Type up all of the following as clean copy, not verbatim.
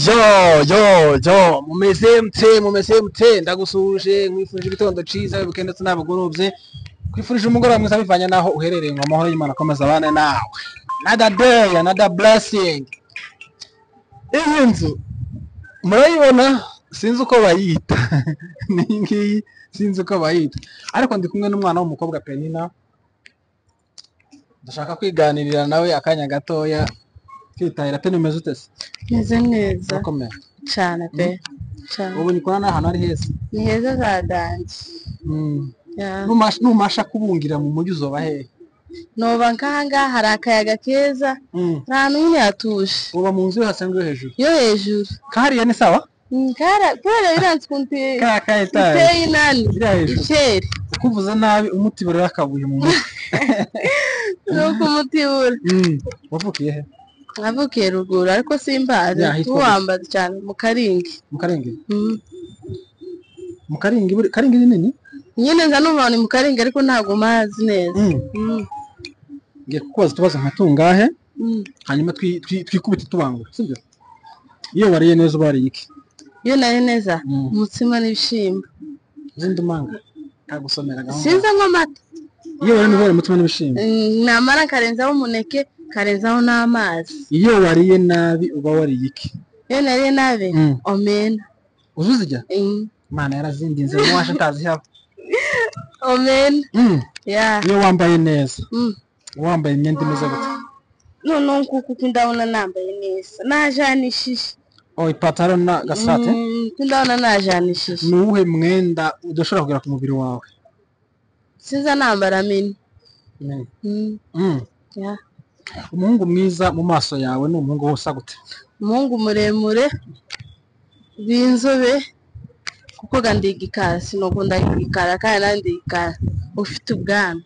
Yo yo yo, mumeze mute, mumeze mute? Ndagusuhuje, nkwifurije igitondo ciza, wibuke ndetse n'abugorobye, kwifurije umugoroba mwiza bivanye n'aho uherereye, ngo amahoro y'Imana akomeze abane nawe. Another day, another blessing. Iyi nzu murayibona, sinzi uko bayita, ni ngiyi, sinzi uko bayita, ariko ndi kumwe n'umwana w'umukobwa Penina. Ndashaka kwiganirira nawe akanya gatoya, twitahira. Peni, umeze ute se? Meze neza. Urakomeye? Cyane pe, cyane. Ubu nyikora n'ahantu ari heza. Ni heza za danger. Yeah. Numasha kubungira mu mujyi uzoba hehe? Noba nkahangaha, hari akayaga keza, nta hantu nyine hatuje. Uba mu nzu yo hasi cyangwa yo hejuru? Yo hejuru. Kariya ni sawa. Kubera biranze ukuntu kariya ka etaje. Iteye inani. Iriya hejuru. Ikeri. Ukuvuza nabi umutiburira akabuye mu mutwe. Nuko umutibura. Wavukiye he? Navukiye ruguru, ariko simbazi. Ya, hitwa gute? Uwambaza cyane mu Karingi. Mu Karingi? Mu Karingi, Karingi ni nini. Nyine nza numva ni mu Karingi, ariko ntabwo mazi neza. Ngiye kukubaza utubazo nka tungahe, hanyuma twikubite tubangura, sibyo? Iyo wariye neza uba wariye iki? Iyo nari neza, umutsima n'ibishyimbo. Izindi manga kagusomera gahunda. Sinza nk'amata. Iyo wariye neza wariye umutsima n'ibishyimbo. Namara nkarenzaho umuneke, nkarenzaho n'amazi. Iyo wariye nabi uba wariye iki? Iyo nariye nabi, omena. Uzuzijya? Imana yarazindinze muwashe ntazihaba. Omena. Yeah. Iyo wambaye neza wambaye imyenda imeze gute? Noneho nkuko ndabona nambaye neza, najanishije. Oh, ipataro na gasate. Ndabona najanishije. Ni uwuhe mwenda udashobora kugera ku mubiri wawe? Sinza nambara mini. Mini. Yeah. Umuhungu mwiza mu maso yawe ni umuhungu usa gute? Umuhungu muremure w'inzobe, kuko ga ndi igikara, sinokunda igikara kandi nandi igikara, ufite ubwanwa.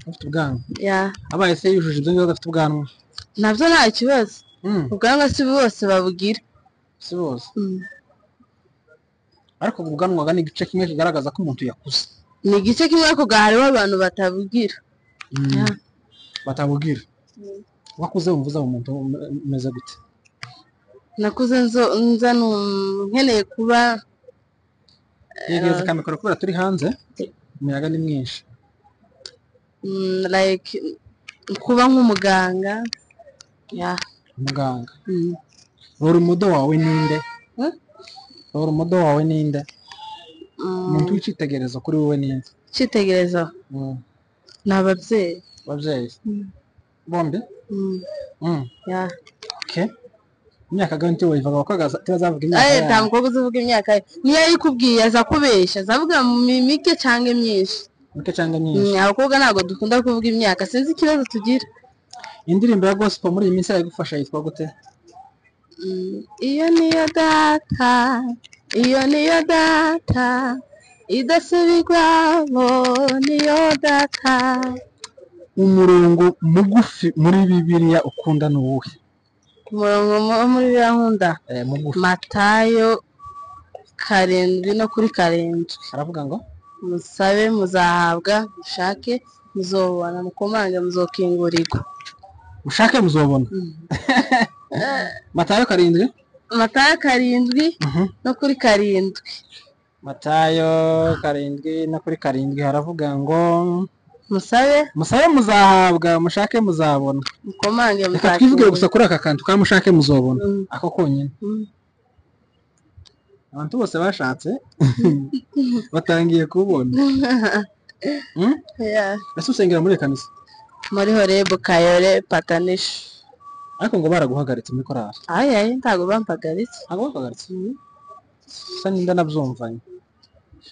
Ufite ubwanwa? Yeah. Abaye se yujuje ibyo ngibyo adafite ubwanwa? Nabyo nta kibazo. Ubwanwa si bose babugira. Si bose. Ariko ubwanwa ni igice kimwe kigaragaza ko umuntu yakuze. Ni igice kimwe, ariko hariho abantu batabugira. Yeah. Batabugira. Wakuze wumva uzaba umuntu umeze gute? Nakuze nza nkeneye kuba Yegereza akamikoro kubera turi hanze, umuyaga ni mwinshi. Like kuba nk'umuganga. Yeah. Umuganga. Role model wawe ninde? Role model wawe ninde? Umuntu w'icyitegererezo kuri wowe ninde? Icyitegererezo? Ni ababyeyi. Ababyeyi? Bombi? Yeah. Okay. Imyaka ganti wayivuga ko atazavuga imyaka Eh, nta yayo. mukobwa uzavuga imyaka ye. Niyo ayikubwiye aza kubeshya, azavuga mike cyangwa myinshi. Mike cyangwa myinshi. Abakobwa ntabwo dukunda kuvuga imyaka, sinzi ikibazo tugira. Indirimbo ya gospel muri iyi minsi iragufasha yitwa gute? Iyo niyo data, iyo niyo data, idasubirwamo niyo data. Umurongo mugufi muri Bibiliya ukunda ni uwuhe? Umurongo muri Bibiliya nkunda? Mugufi. Matayo 7:7. Aravuga ngo? Musabe muzahabwa, mushake muzobona, mukomange muzokingurirwa. Mushake muzobona. Matayo 7? Matayo 7:7. Matayo 7:7 haravuga ngo musabe, musabe muzahabwa, mushake muzabona, mukomange Reka twivugire muzakingurirwa. gusa kuri aka kantu ka mushake muzobona. Ako konyine. Abantu bose bashatse batangiye kubona. Yeah. Ese usengera muri kanisa? Muri Horebu Kayore Patanisha. Ariko ngo baraguhagaritse muri korali. Ayi ayi, ntabwo bampagaritse. Ntabwo bampagaritse. Sa ninda nabyumvanye.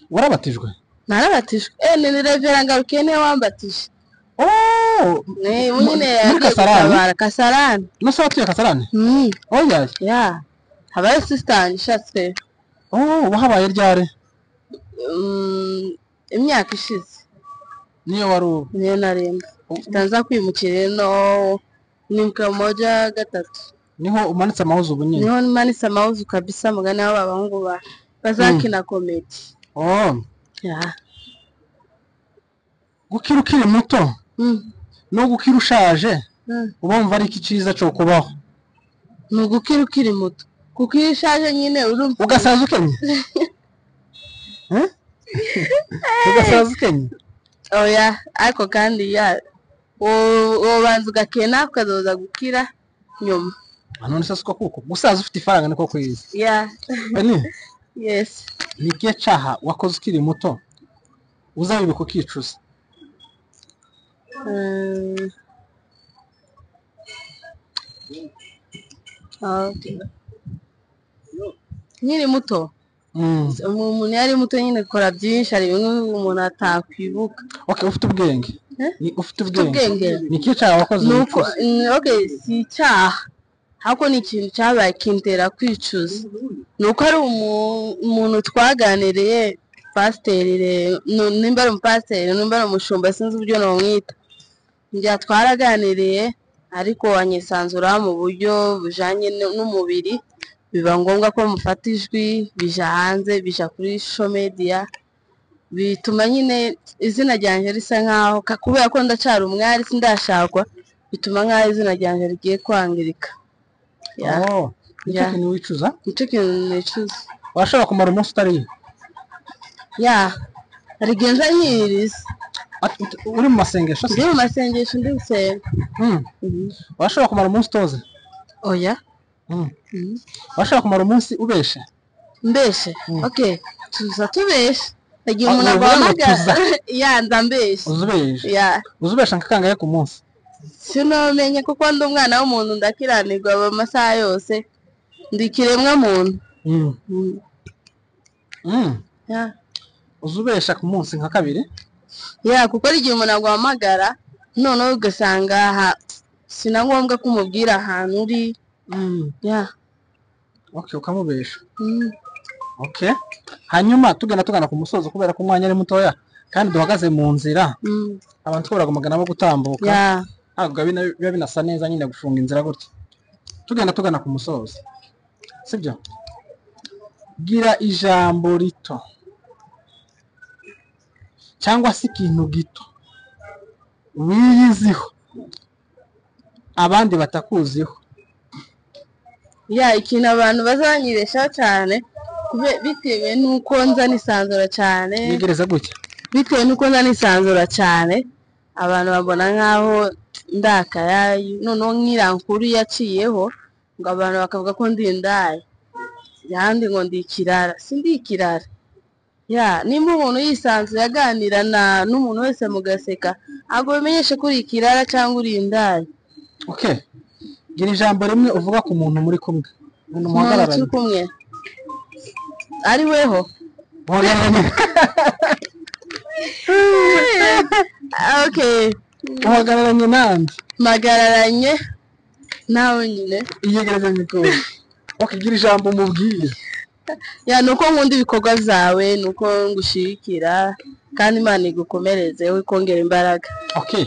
Warabatijwe? Narabatijwe. Ni Reverend Ngarukiye niwe wambatije. Oh! Ni nyine Muri yagiye Kasarani? gutabara Kasarani. No se watuye Kasarani? Oya. Yeah. Habaye sister ishatse. Oh, wahabaye ryari? Imyaka ishize. Niyo wari ubu. Niyo narimba. Nza kwimukira ino ni moja gatatu. Niho umanitse amahuzu ubu nyine. Niho manitse amahuzu kabisa, mugani w'abahungu ba bazakina comedy. Oh. Yeah. Gukira ukiri muto. No gukira ushaje. Uba wumva ari iki cyiza cyo kubaho? Ni ugukira ukiri muto, kuko iyo ushaje nyine urumva ugasaza ukenye. Eh? Ugasaza ukenye. Oya, ariko kandi ya wobanza ugakena ukazoza gukira nyuma. None se siko kuko gusaza ufite ifaranga niko kwiza? Ya. Beni, Yes. ni ikihe cyaha wakoze ukiri muto uzabibuka ukicuza? Okay. Nkiri muto, umuntu yari muto nyine akora byinshi, hari bimwe umuntu atakwibuka. Okay, ufite ubwenge. Eh? Ni ufite Ufite ubwenge. ubwenge. Ni ikihe cyaha wakoze Nuko wicuza? Okay, si icyaha, ahubwo ni ikintu cyabaye kintera kwicuza. Nuko ari umuntu twaganiriye, pasiteri, nimba ari umupasiteri, nimba ari umushumba, sinzi uburyo namwita. Njya twaraganiriye, ariko anyisanzura mu buryo bujanye n'umubiri, biba ngombwa ko mufata ijwi, bija hanze, bija kuri social media, bituma nyine izina ryanjye risa nkaho, kubera ko ndacyari umwari sindashakwa, bituma nkaho izina ryanjye rigiye kwangirika. Ya. Oh, nicyo Ya. kintu wicuza? Nicyo kintu nicuza. Washobora kumara umunsi utariye? Ya, rigenza nkiriza. Uri mu masengesho se? Ndi mu masengesho, ndi gusenga. Washobora kumara umunsi utoze? Oya. Washobora kumara umunsi ubeshe? Mbeshe? Okay, tuza tubeshe. Igihe Ah, umuntu uvuga ngo aguhamagara, tuza. ya, ndambeshe. Uza ubeshe. Ya. Uza ubesha nka kangahe ku munsi? Sinomenye, kuko ndi umwana w'umuntu, ndakiranirwa amasaha yose, ndi ikiremwa muntu. Ya. Uza ubesha ku munsi nka kabiri? Ya, kuko ari igihe umuntu aguhamagara, noneho ugasanga si na ngombwa ko umubwira ahantu uri. Ya. Okay, ukamubesha. Okay. Hanyuma tugana ku musozo, kubera ko umwanya ari mutoya kandi duhagaze mu nzira. Abantu twabura nabo gutambuka. Ya. Ntabwo biba binasa neza nyine gufunga inzira gutya. Tugana ku musozo. Sibyo? Gira ijambo rito cyangwa se ikintu gito wiyiziho abandi batakuziho. Ya, ikintu abantu bazanyireshaho cyane, bitewe n'uko nza nisanzura cyane. Yegereza gutya. Bitewe n'uko nza nisanzura cyane, abantu babona nkaho ndakaya, noneho nk'iriya nkuru yaciyeho, ngo abantu bakavuga ko ndi indaya, yandi ngo ndi ikirara. Si ndi ikirara. Ya, nimba umuntu yisanzuye aganira n'umuntu wese mugaseka, ntabwo bimenyeshe ko uri ikirara cyangwa uri indaya. Okay. Gira ijambo rimwe uvuga ku muntu muri kumwe. Umuntu Umuntu muhagararanye. turi kumwe ari weho? Muhagararanye. Okay. Uhagararanye nande? Mpagararanye nawe nyine. Iyegereze mikoro. Okay, gira ijambo umubwire. Ya, nuko nkunda ibikorwa byawe, nuko ngushigikira, kandi Imana igukomereze, wikongera imbaraga. Okay.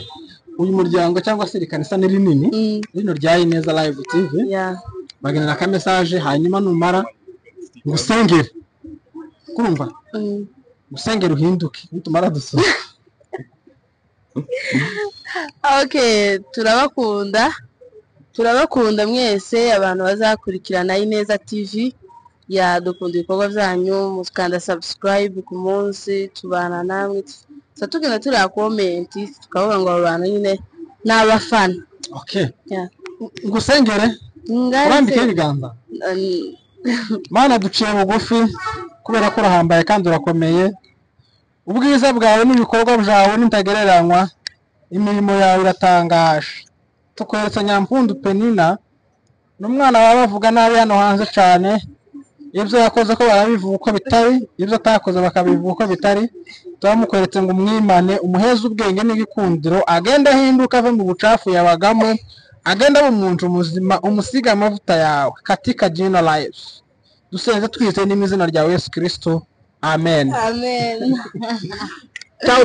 Uyu muryango cyangwa se iri kanisa ni rinini, rino rya Ineza Live TV. Ya. Bagenera aka message, hanyuma numara ngusengere. Kurumva? Ngusengere uhinduke, nitumara dusoma. Okay, turabakunda. Turabakunda mwese abantu bazakurikirana Ineza TV. Ya, dukunda ibikorwa byanyu, mukanda subscribe ku munsi, tubana namwe. Tuba tugenda tureba comment, tukavuga ngo abo bantu nyine ni abafana. Okay. Ya. Ngusengere, Ngari urambike se- ibiganza. Mana, duciye bugufi kubera ko urahambaye kandi urakomeye. Ubwiza bwawe n'ibikorwa byawe n'intagereranywa, imirimo yawe iratangaje. Tukweretse Nyampundu Penina, ni umwana wawe bavuga nabi hano hanze cyane. Ibyo yakoze ko barabivuga uko bitari, ibyo atakoze bakabivuga uko bitari. Turamukweretse ngo umwimane, umuheze ubwenge n'igikundiro, agende ahinduka ave mu bucafu yabagamo, agende aba umuntu muzima, umusige amavuta yawe. Katika jina la Yesu. Dusenze twizeye n'izina rya Yesu Kristo. Amen. Amen. Ciao.